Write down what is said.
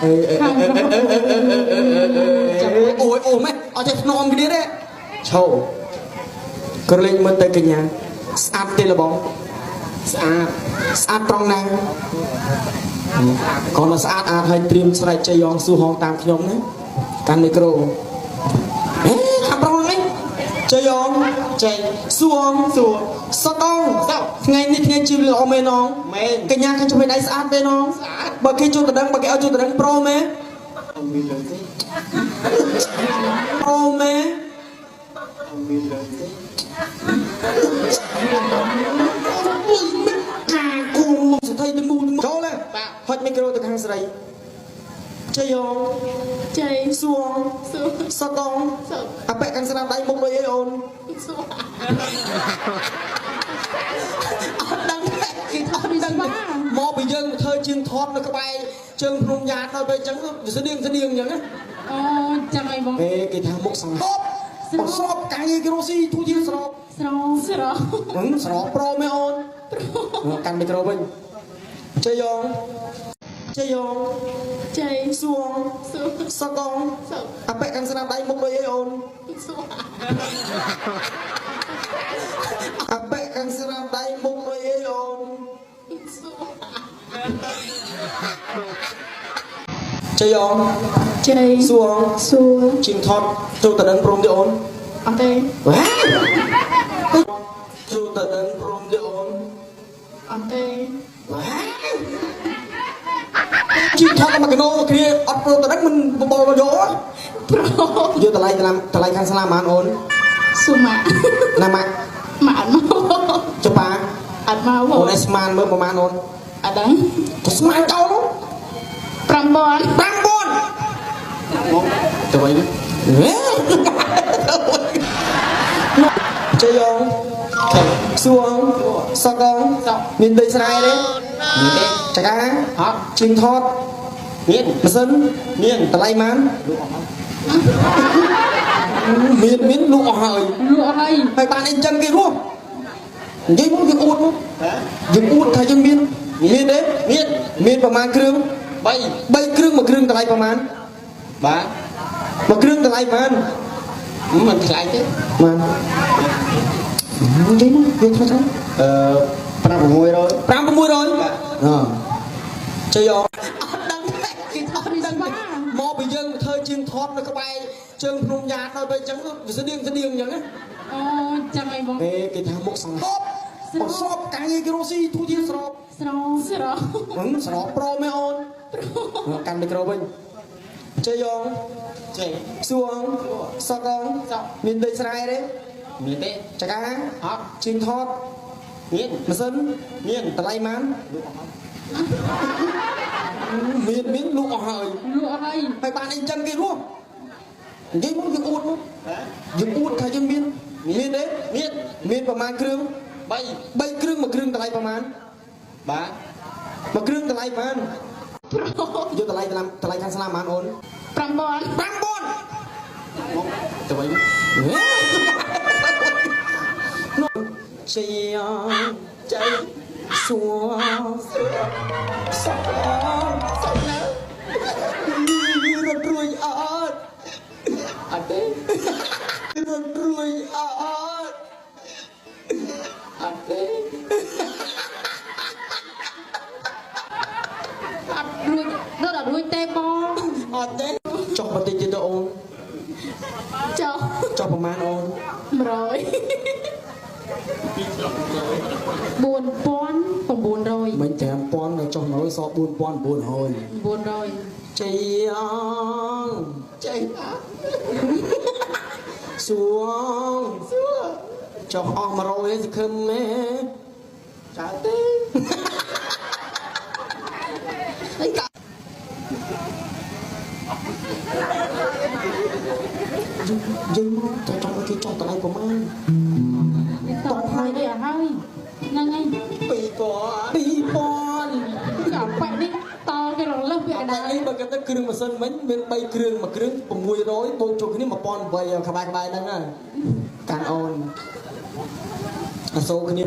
អូយអូម៉េះអត់ចេះធ្នមគ្នាទេឈោក្រលេងមើលទៅកញ្ញាស្អាតទេលបង ស្អាត ស្អាតត្រង់ណាគាត់មកស្អាតអាតឲ្យត្រៀមស្រែកជ័យយ៉ងស៊ូហងតាមខ្ញុំណាកាន់មីក្រូអេខាងប្រុសហ្នឹងជ័យយ៉ង ជ័យ ស៊ូហង ស៊ូ សតង សត ថ្ងៃនេះថ្ងៃជីវល្អមែនអង មែនក ញ្ញាខាងជួយដៃស្អាតមែនអង ស្អាត បើគេចូលទៅដឹងបើគេឲ្យចូលទៅដឹងប្រូមែន មានលើទេ ប្រូមែន មានលើទេ កាគូមកសថៃទៅមូលចូលទេហុចមីក្រូទៅខាងស្រីជ័យយ៉ង ជ័យ ស៊ូហង សួរ សតង សុខ អាប៉ែកាន់ស្នាមដៃមុខដូចអីអូន សួរ អត់ដឹងទេអត់ដឹងទេមកពីយើងធ្វើជាងថតនៅក្បែរជើងភ្នំយ៉ាតដល់ពេលអញ្ចឹងវាស្តៀងស្តៀងអញ្ចឹងណា អូចាំអីបង ហេគេថាមុខសង្ហបបងស្របកាយគេរស់ស៊ីទូជាស្រប ស្រស្រ ហឹមស្របប្រូមែអូនកាន់មីក្រូវិញជ័យយ៉ងជ័យយ៉ង ជ័យ សួង សួរ សកង សុខ អាប៉ែកាន់ស្នាមដៃមុខដូចអីអូន សួរ អាប៉ែកាន់ស្នាមដៃមុខដូចអីអូន សួរ ជ័យយ៉ង ជ័យ សួង សួរ ជាងថតចូលតដឹងព្រមទេអូន អត់ទេ វ៉ាចូលតដឹងព្រមទេអូន អត់ទេ វ៉ាជាងថតមកកណោគ្នាអត់ព្រមតដឹងមិនបបល់មកយក ប្រូ យកតម្លៃតម្លៃខាងស្លាមបានអូន ស៊ូម៉ាក់ ណាម៉ាក់ ម៉ាក់អត់មក ចប៉ា អត់មក អូនឯងស្មានមើលប្រហែលអូន អត់ដឹង ទៅស្មានចោលនោះ 5000 5000 មកទៅវិញ ជ័យយ៉ងសួងសកងមានដីស្រែទេ មានទេ ចកា អត់ ជាងថត មាន ម៉ាស៊ីន មាន តម្លៃម៉ាន លក់អស់ហើយ មានមានលក់អស់ហើយ លក់ហើយ ហើយបានអីចឹងគេរស់និយាយមកយើងអួតមក ហ៎ យើងអួតថាយើងមានមានទេ មាន មានប្រមាណគ្រឿង 3 3គ្រឿងមួយគ្រឿងតម្លៃប្រមាណ បាទ មួយគ្រឿងតម្លៃប្រមាណ មិនថ្លៃទេ ម៉ាននិយាយមកវាថ្លៃថ្លៃ អឺ5 600 5 600អឺជ័យអត់ដឹងទេអត់ដឹងទេមកពីយើងធ្វើជាងថតនៅក្បែរជើងភ្នំយ៉ាតដល់ពេលអញ្ចឹងវាស្តៀងស្តៀងអញ្ចឹងណា អូចាំអីបង ហេគេថាមុខសង្ហបបងស្របកាយគេរស់ស៊ីទូជាស្រប ស្រស្រ ហឹមស្របប្រូមែអូនកាន់មីក្រូវិញជ័យយ៉ង ជ័យ សួងសកងមានដីស្រែទេ មានទេ ចកា អត់ ជាងថត មាន ម៉ាស៊ីន មាន តម្លៃម៉ាន លក់អស់ហើយ មានមានលក់អស់ហើយ លក់ហើយ ហើយបានអីចឹងគេរស់និយាយមកយើងអួតមក ហ៎ យើងអួតថាយើងមានមានទេ មាន មានប្រមាណគ្រឿង 3 3គ្រឿងមួយគ្រឿងតម្លៃប្រមាណ បាទ មួយគ្រឿងតម្លៃប្រមាណ ប្រូ យកតម្លៃតម្លៃខាងស្លាមបានអូន 5000 5000 មកទៅវិញ ជា ជ័យ សួរសក សុខណាស់ រត់រួយអត់ អត់ទេ រត់រួយអត់ អត់ទេ អត់រួចរត់អត់រួចទេបង អត់ទេចុះបន្តិចទៀតទៅអូន ចុះ ចុះប្រហែលអូន 100 4900 មិញ5000ដល់ចុះ100សល់4900 900 ជ័យអង ជ័យណាស់ សួង សួរ ចុះអស់100ទេសង្ឃឹមមែ ចើទេ យើងមកតែចង់ឲ្យគេចុះតម្លៃប្រហែល តបហើយនេះឲ្យហើយហ្នឹងហើយ 2000 2000 អាប៉ែនេះតគេរលឹះវា តែ ដែរ នេះបើគេទៅគ្រឿងម៉ាស៊ីនមិញមាន3គ្រឿងមួយគ្រឿង600បូកចូលគ្នា1800ក្បែរក្បែរហ្នឹងហើយកាន់អូនអសូរគ្នា